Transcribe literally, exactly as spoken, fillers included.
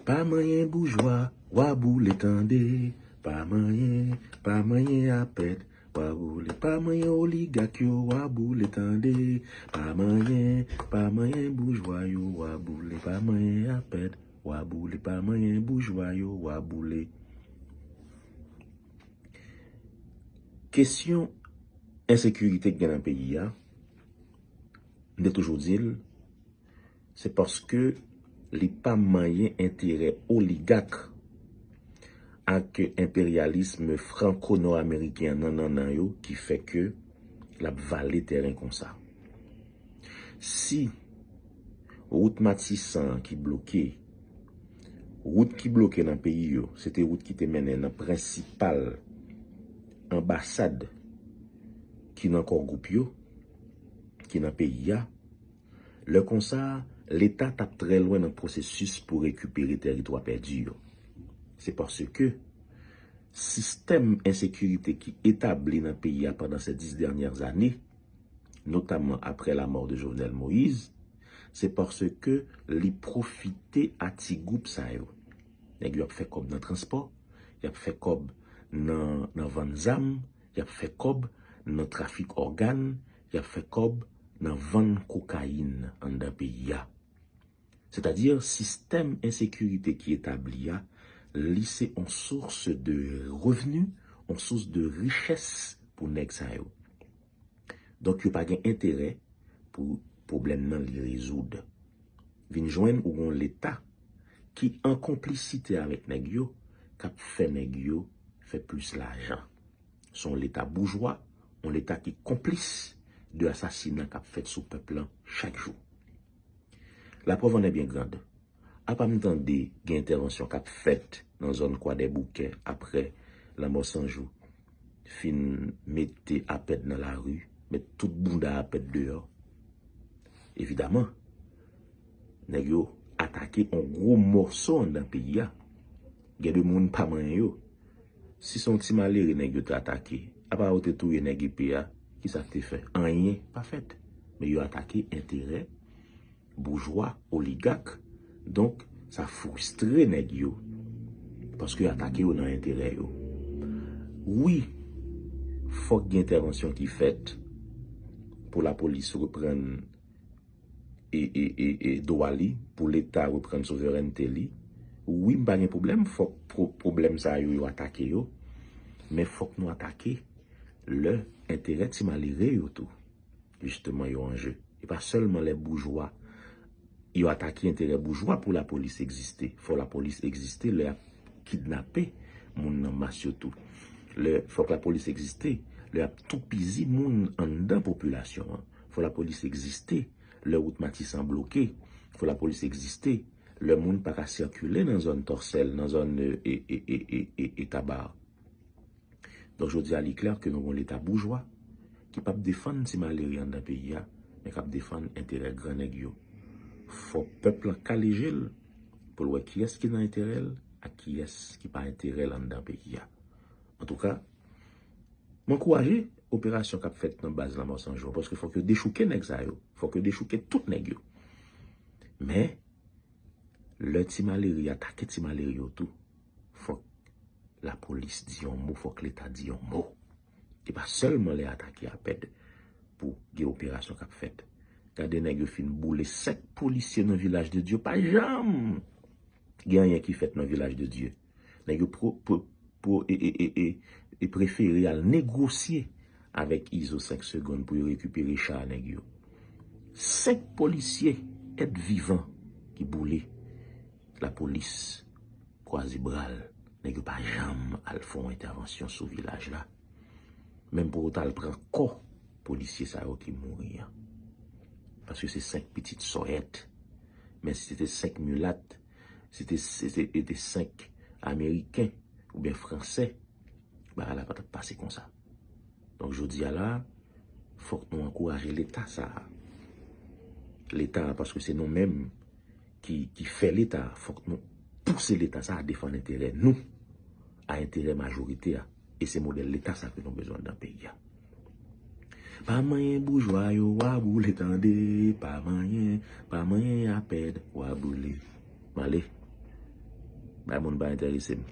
Pa manyen boujwa, w a boule tande. Pa manyen, pa manyen apèd, w a boule. Pa manyen oligak yo, w a boule tande. Pa manyen, pa manyen boujwa yo, w a boule. Pa manyen apèd, w a boule. Pa manyen boujwa yo, w a boule. Kesyon ensekirite k gen nan peyi a, m te toujou di l, se paske li pa manyen enterè oligak ak enperyalism franko-nò-ameriken an nan nannan yo ki fè ke l ap vale tèren konsa. Si wout Matisan an ki bloke, wout ki bloke nan peyi yo, se te wout ki te mennen nan prensipal anbasad ki nan Core Group yo, ki nan peyi a, lè konsa, Leta t ap trè lwen nan pwosesis pou rekipere tèritwa pèdi yo. Se paske sistèm ensekirite ki etabli nan peyi a pandan se dis dènyè ane, notamman après la mort de Jovenel Moïse, se paske li pwofite a ti gwoup sa yo. Nèg yo ap fè kòb nan transpò, y ap fè kòb nan, nan vann zam, y ap fè kòb nan trafik ògàn, y ap fè kòb nan vann kokayin anndan peyi a. Sètadi, sistèm ensekirite ki etabli a, li se yon sous de revni, yon sous de richès pou nèg sa yo. Donk, yo pa gen enterè pou pwoblèm nan li rezoud. Vin jwenn ou gon Leta ki an konplisite avèk nèg yo, k ap fè nèg yo fè plis lajan. Se yon Leta boujwa, yon Leta ki konplis de asasina k ap fèt sou pèp lan chak jou. La preuve en est bien grande. Apa m tande gen entèvansyon k ap fèt nan zòn Kwadèboukè aprè Lanmò San Jou fin mete apèd nan lari, met tout bounda apèd deyò. Evidaman, nèg yo atake yon gwo mòso anndan peyi a. Gen de moun pa manyen yo. Si se yon ti malere nèg yo te atake, apa yo te touye nèg epe a, kisa k te fè? Anyen pa fèt. Men yo atake enterè boujwa, oligak. Donk, sa fristre nèg yo. Paske yo atake yo nan enterè yo. Wi, fòk gen entèvansyon ki fèt pou lapolis reprann e, e, e, e dwa li, pou Leta reprann souverènte li. Wi, m pa gen pwoblèm, fòk pwo-, pwoblèm sa yo, yo atake yo. Men fòk nou atake lè enterè ti malere yo tou, jisteman, yo an je. E pa sèlman lè boujwa, yo atake enterè boujwa pou lapolis egziste. Fò lapolis egziste lè y ap kidnape moun nan mas yo tou. Lè, fòk lapolis egziste lè y ap toupizi moun anndan popilasyon an. Fò lapolis egziste lè wout Matisan bloke. Fò lapolis egziste lè moun pa ka sikile nan zòn Tòsèl, nan zòn, e, e, e, e, e, e Taba. Donk, jodi a, li klè ke nou gon Leta boujwa ki p ap defann ti malere anndan peyi a, men k ap defann enterè gran nèg yo. Fò pèp lan kale je l pou l wè kiyès ki nan enterè l ak kiyès ki pa enterè l anndan peyi a. Antouka, m ankouraje operasyon k ap fèt nan baz Lanmò San Jou, paske fòk yo dechouke nèg sa yo. Fòk yo dechouke tout nèg yo. Men, lè ti malere atake ti malere yo tou, fòk lapolis di yon mo, fòk Leta di yon mo. E pa sèlman lè atake apèd pou gen operasyon k ap fèt. Gade nèg yo fin boule senk polisye nan Vilaj de Dye, pa janm gen anyen ki fèt nan Vilaj de Dye. Nèg yo pro-, pro-, pro-, e, e, e, e, e prefere al negosye avèk Izo senk segonn pou yo rekipere cha nèg yo. Senk polisye, èt vivan, ki boule. Lapolis kwaze bra l. Nèg yo pa janm al fè yon entèvansyon sou vilaj la. Menm pou yo t al pran kò polisye sa yo ki mouri an. Paske se senk pitit sòyèt. Men si se te senk milat, si te, si te, te senk ameriken oubyen fransè, bagay la pa t ap pase konsa. Donk, jodi a la, fòk nou ankouraje Leta sa a. Leta a, paske se nou menm ki, ki fè Leta a, fòk nou pouse Leta sa a defann enterè nou, a enterè majorite a. E se modèl Leta sa ke nou bezwen anndan peyi a. Pa manyen boujwa yo, w a boule, tande, pa manyen, pa manyen apèd, w a boule. M ale. Bay moun pa enterese m.